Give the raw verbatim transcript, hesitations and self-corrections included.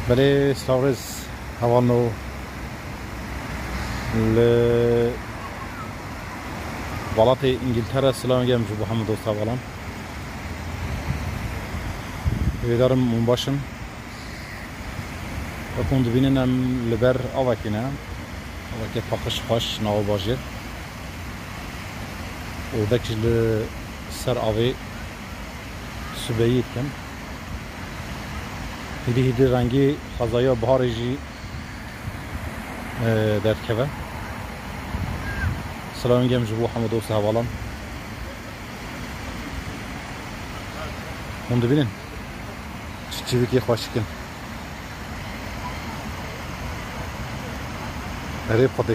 Belê, silav rêz hevalno. Li welatê Îngiltere silavên germ ji bo hemû dost hevalan. Hêvîdar im hûn baş in. Wek hûn dibînin em li ber avekî ne. Avekê paqij xweş nava bajêr. Û dek ji li ser avê sibeyî dikin. Hîdî hîdî rengî xwezaya biharê jî, e, derdikeve. Silavên germ ji bo hemû dost hevalan. Hûn dibînin? Çi çivîkê xweşik in. Erê Xwedê.